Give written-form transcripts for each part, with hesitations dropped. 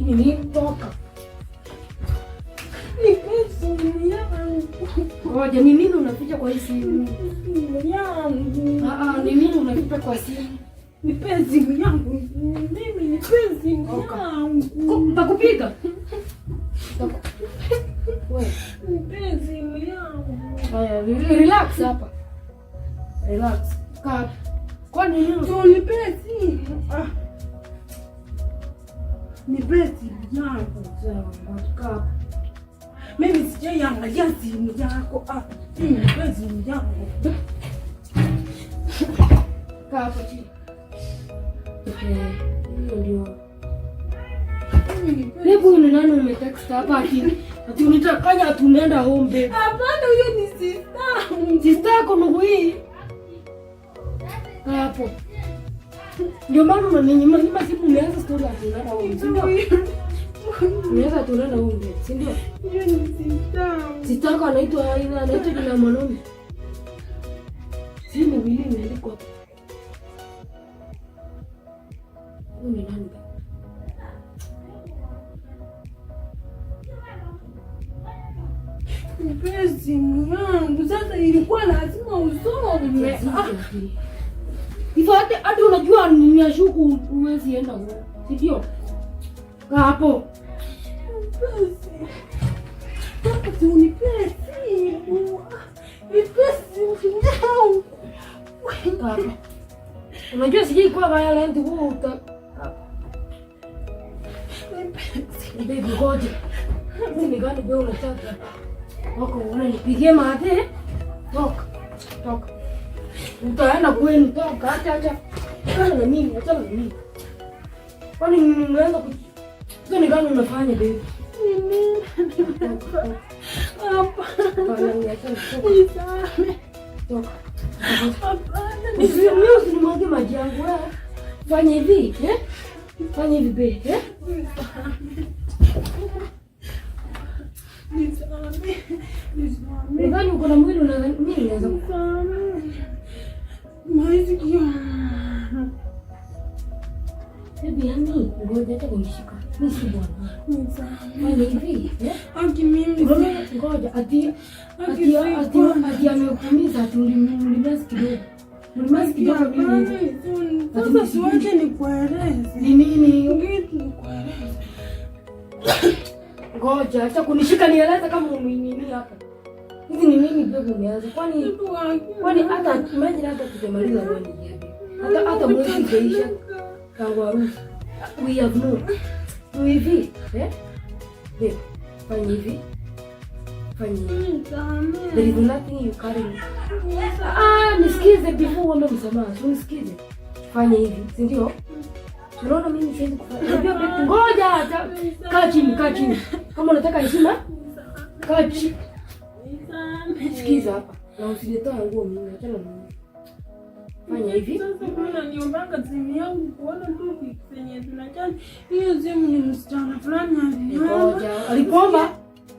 Ni nini? Toka. Nipe simu yangu. Ngoja, ni nini unaficha kwa hii simu? Simu yangu. Ah ah, ni nini unaficha kwa simu? Nipe simu yangu. Mimi nipe simu Toka. Yangu. Nitakupiga. Wewe. Nipe simu yangu. Haya, relax hapa. Relax. Kaa. Kwani nini? Tu nipe simu. Ah. Nipe simu yangu. Sawa, kaa hapa. Mimi sijaiangalia simu yako. Ah, mimi nipe simu yangu. Kaa hapo chini. Okay, hiyo ndio. Mimi nipe. Hebu ni nani umetext hapa ati unitakanya ati unaenda home, babe? Hapana, huyo ni sister. Sister yako ndugu hii. Kaa hapo. Ndio maana unaninyima nyima simu, umeanza story ati unaenda home, si ndio? Umeanza ati unaenda home, babe, si ndio? Huyo ni sister. Sister yako anaitwa jina ya mwanaume. Simu wili imeandikwa hapo. Huyu ni nani, babe? Nipe simu yangu. Sasa ilikuwa lazima usome. Ah, Hivyo hata unajua ninashuku huwezi enda huko. Si ndio? Kaa hapo. Nipe simu. Sasa si unipe simu. Ah, nipe simu yangu. Kaa hapo. Unajua sijai kuwa violent huu uta Nipe simu. Baby, ngoja. Hizi ni gani wewe unataka? Wako unanipigia mate? Toka. Toka. Utaenda kwenu, toka. Acha acha. Achana na mimi, achana na mimi. Kwani mnaanza ku Hizo ni gani unafanya, baby? Hapana. Hapana, niachane, toka. Nisamehe. Toka. Hapana. Mimi usinimwage maji yangu wewe. Fanya hivi, eh? Fanya hivi, babe, eh? Nisamehe. Nisamehe. Nadhani uko na mwili, unadhani mimi naweza Nisamehe. Masikio. Baby, yani ngoja hata kunishika. Mimi si bwana. Nisamehe. Fanya hivi, eh? Aki mimi. Unaona, ngoja ati amekuumiza, ati ulimasi kidogo. Ulimasi kidogo mimi. Sasa siwache nikueleze. Ni nini? Kitu nikueleze. Ngoja, acha kunishika nieleze kama umenini hapa. Hizi ni nini, babe, umeanza? Kwani hata imagine hata tujamaliza one year. Hata mwezi hujaisha tangu harusi. We have no. Tu hivi, eh? Babe, fanya hivi. Fanya hivi. There is nothing you carry. Ah, nisikize before uombe msamaha. Si unisikize. Fanya hivi, si ndio? Unaona mimi siwezi kufanya. Unajua babe, ngoja, kaa chini, kaa chini. Kama unataka heshima, kaa chini. Sikiza hapa. Na usinitoe nguo mimi, achana na mimi. Fanya hivi. Sasa kuna niombanga simu yangu kuona tu pics zenye tunachana. Hiyo simu ni msichana fulani aliniomba. Ngoja. Alikuomba?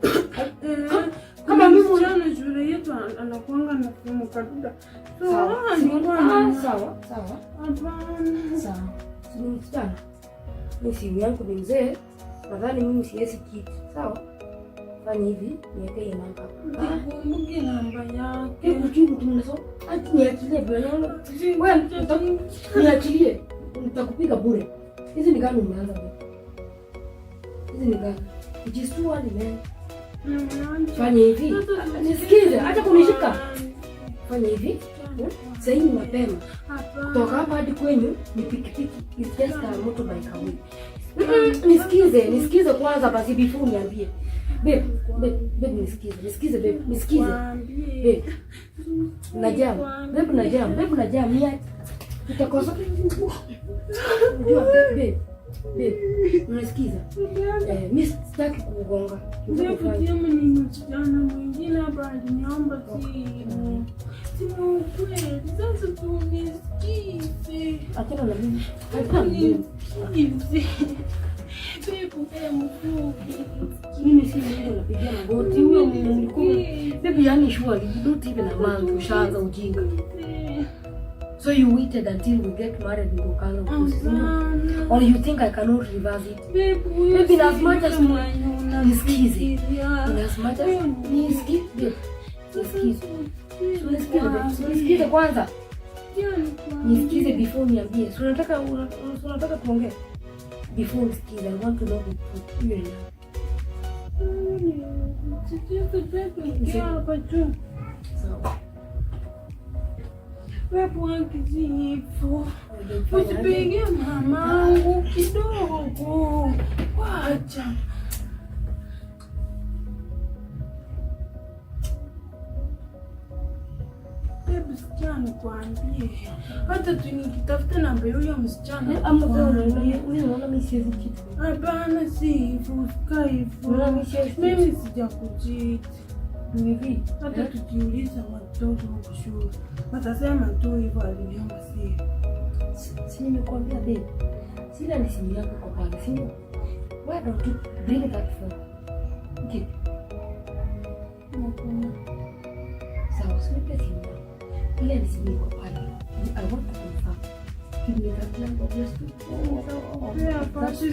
Eh, Kama mimi msichana shule yetu anakuanga na simu kaduda. So, Sawa. alikuwa Ah, sawa, sawa. Hapana. Sawa. Si ni msichana? Mimi simu yangu ni mzee. Nadhani mimi siwezi kitu. Sawa? Fanya hivi, niweke hiyo namba hapa. Ah, Sikumbuki namba yake. hebu chungu tu mnaso. Ati niachilie bwana. Wewe niachilie. Nitakupiga bure. Hizi ni gani umeanza wewe? Hizi ni gani? It is too early, man. Fanya hivi. Nisikize, acha kunishika. Fanya hivi. Sasa hii ni mapema. Kutoka hapa hadi kwenyu ni pikipiki. It's just a motorbike away. Nisikize, nisikize kwanza basi before uniambie. Babe, babe, babe, nisikize. Nisikize, babe, nisikize. Babe. Na jam. Babe, na jam. Babe, na jam. Ni tutakosa. Unajua, babe, babe. Babe, unasikiza? Eh, mimi sitaki kukugonga. Ndio simu ni msichana mwingine hapa aliniomba simu. Simu ukweli. Sasa tunisikize. Achana na mimi. Achana na mimi. Tunisikize. Babe, mfupi. Mimi si mimi napigia magoti. Huyo mlikuwa. Baby, yani surely you don't even a month ushaanza ujinga. So you waited until we get married ndio ukaanza upuzi, si ndio? Hapana. Or you think I cannot reverse it? Babe, huyo Babe, in as si much as yule mwenye Nisikize. unafikiria. In as much as Huyo ni- nisikize, babe. Sasa Nisikize. si- Unisikize, babe. Si unisikize kwanza. Sikia nikwambie. Nisikize before niambie. Si unataka si unataka tuongee? Before nisikize, I want to know the truth. Huyo ni nani? Sikiza babe, nikia hapa juu. Sawa. Babe, wangu si hivyo. Fanya aje? Usipige mamangu kidogo. Wacha. Babe, sikia nikwambie. Hata tu nikitafuta namba ya huyo msichana. Ama wewe nikwambie. unaona mimi siwezi kitu. Hapana, si hivyo, usikae hivyo. Unaona mimi siwezi kitu. Mimi sijakucheat. Ni hivi. Hata Eh? tukiuliza watoto huko shule watasema tu hivyo, aliniomba simu. Si nimekuambia babe. Sina ni simu yako kwa pale, si ndio? Why don't you bring that phone? Okay. Sawa, si nipe simu yako. Ile ni simu iko pale. I want to confirm. Give me that number just to Yeah, basi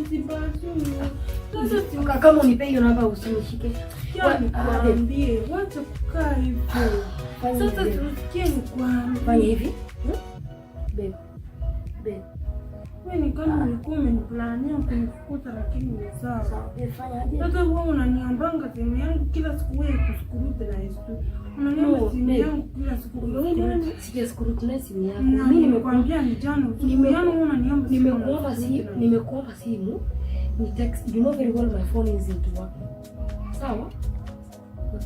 si basi. Sasa si Kama unipe hiyo namba usinishike. usikia nikwambie, wacha kukaa hivyo. Fanya Sasa hivi. si usikie nikwambie. Fanya hivi. Babe. Babe. Wewe ni kama ulikuwa umeniplania kunifukuza, lakini ni sawa. Sawa, babe, fanya aje? Sasa wewe unaniambanga simu yangu kila siku, wewe kuscrutinize tu. Unaniamba No, simu babe. yangu kila siku Wewe kuscrutinize. ndio sija simu yako. Na Mimi nimekuambia ni jana usiku. Jana wewe unaniomba simu nimekuomba simu, unascrutinize. nimekuomba simu ni text. You know very well my phone isn't working. Sawa?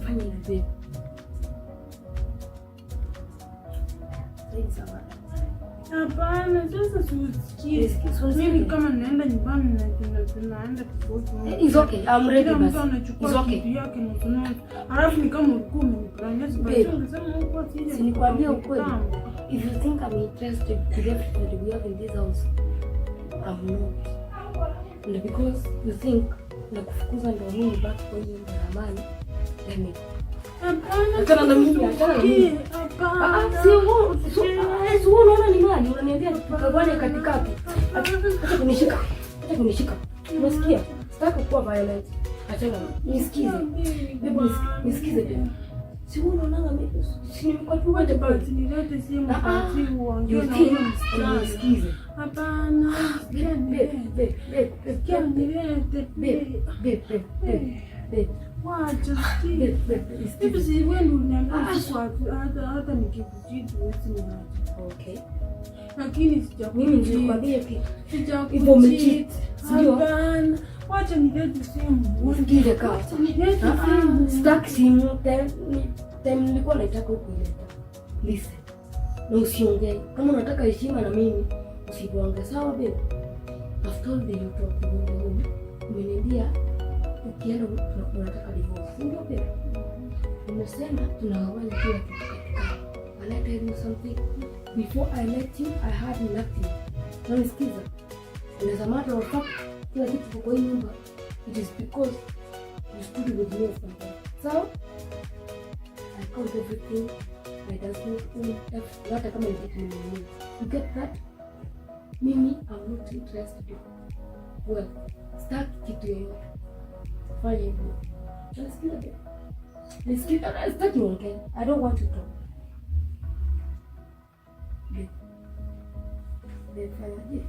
Fanya hivi babe. Sawa, sawa. Hapana, sasa siusikie. Nisikie, Mimi kama naenda nyumbani na tunaenda tofauti. It's okay. I'm ready Kila mtu basi. anachukua It's okay. kitu yake nusu nusu. Alafu ni kama ulikuwa umeniplania Babe, sibasi ungesema huko sija. Si nikwambie ukweli. If you think I'm interested to everything that we have in this house, I'm not. And because you think nakufukuza ndio mimi baki kwa hii nyumba ya amani, let me Hapana. Achana na mimi, achana na mimi. Hapana. Si wewe si wewe unaona ni mali, unaniambia tugawane katikati. Acha kunishika. Acha kunishika. Unasikia? Sitaki kuwa violent. Achana. Nisikize. Babe, nisikize babe. Si wewe unaona mimi si nimekuwa Wacha basi nilete simu Ah, ah. basi uongee You na think huyo msichana. nisikize. Hapana. Sikia Babe, nilete. babe, babe, babe, Sikia babe, nilete. babe, babe, babe, babe, babe, Wacha sikia. babe, babe, nisikize. Hivi si wewe ndio uliniambia Ah, usiku hata nikikucheat huwezi niacha. Okay. Lakini Mimi sijakucheat. nilikwambia kitu. Sijakucheat. Hivyo umecheat, si ndio? Hapana. Wacha nilete simu. Nisikize kaa. Wacha nilete Ah, ah, simu. sitaki simu. Time nilikuwa naitaka huku ileta. Listen. Na usiongee. Kama unataka heshima na mimi, usiongee. Sawa babe? I've told you talk to me home. Umeniambia ukienda unataka divorce. Si ndio babe? Nimesema tunagawanya kila kitu katikati. And I tell you something. Before I met you, I had nothing. Unanisikiza? And as a matter of fact, kila kitu kwa hii nyumba, it is because you stood with me as my wife. So, I count everything. I does not own everything. Hata kama ni kitu nimenunua. You get that? Mimi, I'm not interested in wealth. Sitaki kitu yoyote. Fanya hivyo. Unasikiza babe? Nisikiza, sitaki uongee. I don't want to talk. Babe. Babe, fanyaje?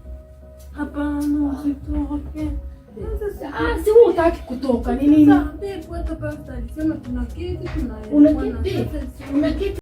Hapana, usitoke. Sasa si- Ah, si wewe hutaki kutoka ni nini? Sasa, babe, hata pastor alisema tunaketi tunaelewana. Unaketi? Sasa si- Unaketi.